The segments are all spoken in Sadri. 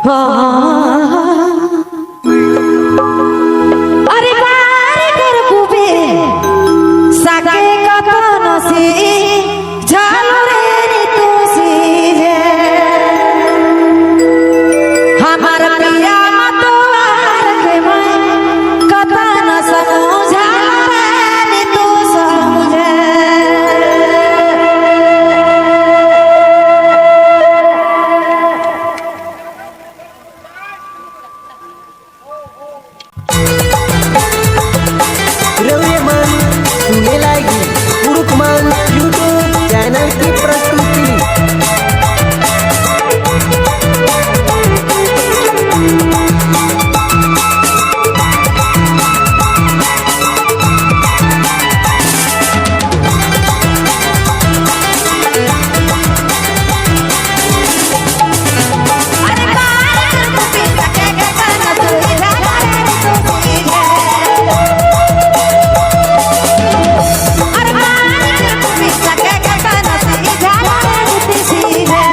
अरे बार कर कुबे साके कतन सी झालो रे नी तू सीजे हमार पिया मतवार के मैं कतन समझा नी तू समझे। रौरेमन सुने लागी कुड़ुकमन यूट्यूब चैनल की प्रस्तुति। अरे बार कर कुबे साके कतन सी झालो रे नी तू सीजे। अरे बार कर कुबे साके कतन सी झालो रे नी तू सीजे।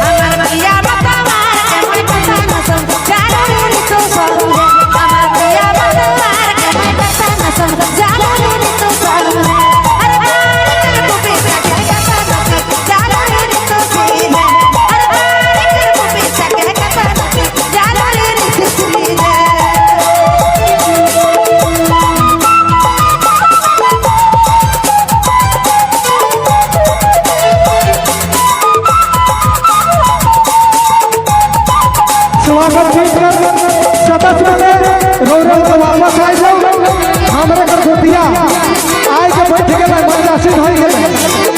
हमार पिया मतवार के मैं कतन समझालो रे नी तू समझे। हमार पिया मतवार के मैं कतन समझालो रे नी तू समझे। अरे बार कर कुबे साके कतन सी झालो रे नी तू सीजे। अरे बार कर कुबे साके कतन सी झालो रे नी तू सीजे। स्वागत ठीक कर सदस्य में रौरल के वापस आए जाओ। हमरे कर गोतिया आए के बैठ गए, मंदासीन हो गए।